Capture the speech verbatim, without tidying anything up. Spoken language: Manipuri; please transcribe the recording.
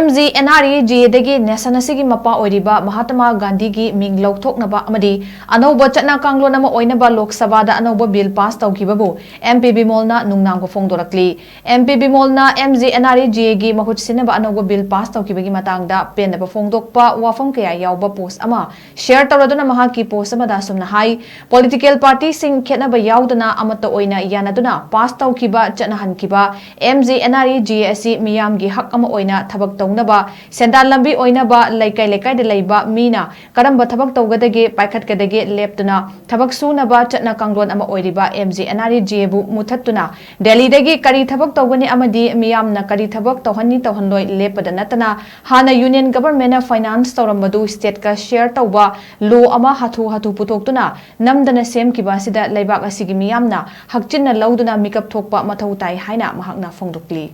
MGNREGAꯗꯒꯤ ꯅꯦꯁꯟ ꯑꯁꯤꯒꯤ ꯃꯄꯥ ꯑꯣꯏꯔꯤꯕ ꯃꯍꯥꯇꯃꯥ ꯒꯥꯟꯙꯤꯒꯤ ꯃꯤꯡ ꯂꯧꯊꯣꯛꯅꯕ ꯑꯃꯗꯤ ꯑꯅꯧꯕ ꯆꯠꯅ ꯀꯥꯡꯂꯣꯟ ꯑꯃ ꯑꯣꯏꯅꯕ ꯂꯣꯛ ꯁꯚꯥꯗ ꯑꯅꯧꯕ ꯕꯤꯜ ꯄꯥꯁ ꯇꯧꯈꯤꯕꯕꯨ MP ꯕꯤꯃꯣꯜꯅ ꯅꯨꯡꯅꯥꯡꯕ ꯐꯣꯡꯗꯣꯔꯛꯂꯤ꯫ MP ꯕꯤꯃꯣꯜꯅ MGNREGAꯒꯤ ꯃꯍꯨꯠ ꯁꯤꯟꯅꯕ ꯑꯅꯧꯕ ꯕꯤꯜ ꯄꯥꯁ ꯇꯧꯈꯤꯕꯒꯤ ꯃꯇꯥꯡꯗ ꯄꯦꯟꯗꯕ ꯐꯣꯡꯗꯣꯛꯄ ꯋꯥꯐꯝ ꯀꯌꯥ ꯌꯥꯎꯕ ꯄꯣꯁ ꯑꯃ ꯁꯦꯌꯔ ꯇꯧꯔꯗꯨꯅ ꯃꯍꯥꯛꯀꯤ ꯄꯣꯁ ꯑꯃꯗ ꯑꯁꯨꯝꯅ ꯍꯥꯏ, ꯄꯣꯂꯤꯇꯤꯀꯦꯜ ꯄꯥꯔꯇꯤꯁꯤꯡ ꯈꯦꯠꯅꯕ ꯌꯥꯎꯗꯅ ꯑꯃꯠꯇ ꯑꯣꯏꯅ ꯌꯥꯅꯗꯨꯅ ꯄꯥꯁ ꯇꯧꯈꯤꯕ, ꯆꯠꯅꯍꯟꯈꯤꯕ MGNREGA ꯑꯁꯤ ꯃꯤꯌꯥꯝꯒꯤ ꯍꯛ ꯑꯃ ꯑꯣꯏꯅ ꯊꯕꯛ ꯇꯧꯅꯕ, ꯁꯦꯟꯗꯥꯟ ꯂꯝꯕꯤ ꯑꯣꯏꯅꯕ, ꯂꯩꯀꯥꯏ ꯂꯩꯀꯥꯏꯗ ꯂꯩꯕ ꯃꯤꯅ ꯀꯔꯝꯕ ꯊꯕꯛ ꯇꯧꯒꯗꯒꯦ ꯄꯥꯏꯈꯠꯀꯗꯒꯦ ꯂꯦꯞꯇꯨꯅ ꯊꯕꯛ ꯁꯨꯅꯕ ꯆꯠꯅ ꯀꯥꯡꯂꯣꯟ ꯑꯃ ꯑꯣꯏꯔꯤꯕ MGNREGAꯕꯨ ꯃꯨꯊꯠꯇꯨꯅ ꯗꯦꯜꯂꯤꯗꯒꯤ ꯀꯔꯤ ꯊꯕꯛ ꯇꯧꯒꯅꯤ ꯑꯃꯗꯤ ꯃꯤꯌꯥꯝꯅ ꯀꯔꯤ ꯊꯕꯛ ꯇꯧꯍꯟꯅꯤ ꯇꯧꯍꯟꯂꯣꯏ ꯂꯦꯞꯄꯗ ꯅꯠꯇꯅ ꯍꯥꯟꯅ ꯌꯨꯅꯤꯌꯟ ꯒꯚꯔꯟꯃꯦꯟꯠꯅ ꯐꯥꯏꯅꯥꯟꯁ ꯇꯧꯔꯝꯕꯗꯨ ꯁ꯭ꯇꯦꯠꯀ ꯁꯦꯌꯔ ꯇꯧꯕ ꯂꯣ ꯑꯃ ꯍꯥꯊꯨ ꯍꯥꯊꯨ ꯄꯨꯊꯣꯛꯇꯨꯅ ꯅꯝꯗꯅ ꯁꯦꯝꯈꯤꯕ ꯑꯁꯤꯗ ꯂꯩꯕꯥꯛ ꯑꯁꯤꯒꯤ ꯃꯤꯌꯥꯝꯅ ꯍꯛꯆꯤꯟꯅ ꯂꯧꯗꯨꯅ ꯃꯤꯀꯞ ꯊꯣꯛꯄ ꯃꯊꯧ ꯇꯥꯏ ꯍꯥꯏꯅ ꯃꯍꯥꯛꯅ ꯐꯣꯡꯗꯣꯛꯂꯤ꯫